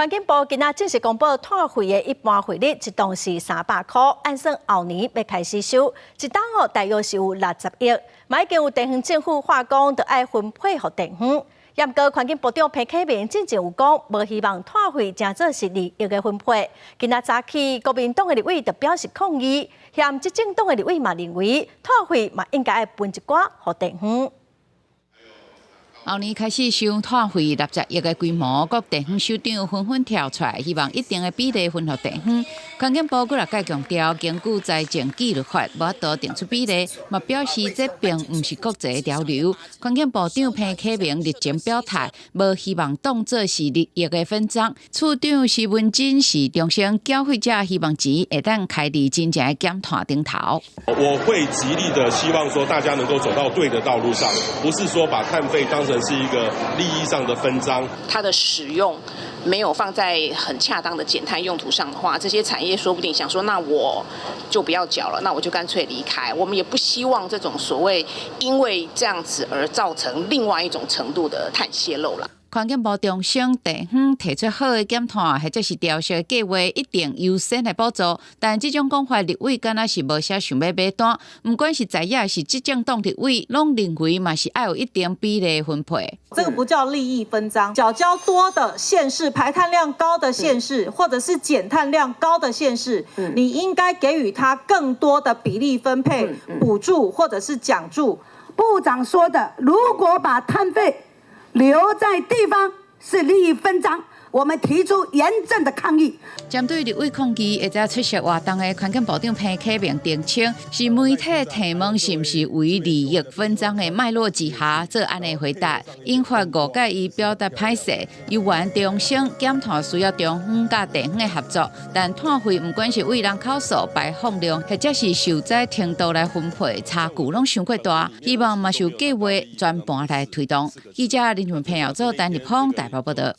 環境部今仔正式公布碳費的一般費率，一棟是300箍，按算後年欲開始收，一冬哦大約是有60億，嘛已經有地方政府話講，著愛分配予地方。毋過環境部長彭啟明進前有講，無希望碳費成做是利益的分配。今仔早起，國民黨的立委就表示抗議，嫌執政黨的立委嘛認為，碳費嘛應該愛分一寡予地方。後年開始收碳費60億的規模，各地方首長紛紛跳出來，希望一定的比例分予地方。環境部閣來再強調，根據財政紀律法，無法度定出比例，嘛表示這並毋是國際潮流。環境部長彭啟明日前表態，無希望當做是利益的分贓。處長施文珍是重申，繳費者希望錢會當開佇真正的減碳頂頭。我會極力的希望說，大家能夠走到對的道路上，不是說把碳費當成是一個利益上的分贓。它的使用沒有放在很恰當的減碳用途上的話，這些產業說不定想說，那我就不要繳了，那我就乾脆離開。我們也不希望這種所謂因為這樣子而造成另外一種程度的碳洩漏了。環境部重申，地方提出好的減碳或者是調適的計劃，一定優先來補助。但這種講法，立委敢若是無啥想欲買單。毋管是在野抑是執政黨立委，攏認為嘛是愛有一定比例分配。這個不叫利益分贓，繳交多的縣市、排碳量高的縣市，或者是減碳量高的縣市，你應該給予他更多的比例分配補助或者是獎助。部長說的，如果把碳費留在地方是利益分贓，我們提出嚴正的抗議。針對立委抗議，會在出席活動的環境部長彭啟明澄清，是媒體提問是毋是為利益分贓的脈絡之下做按呢回答，引發誤解伊表達歹勢，猶原重申減碳需要中央佮地方的合作，但碳費毋管是對人口數、排放量，或者是受災程度來分配，差距攏傷過大，希望嘛是有計劃全盤來推動。記者林文平姚做單立峰台北報道。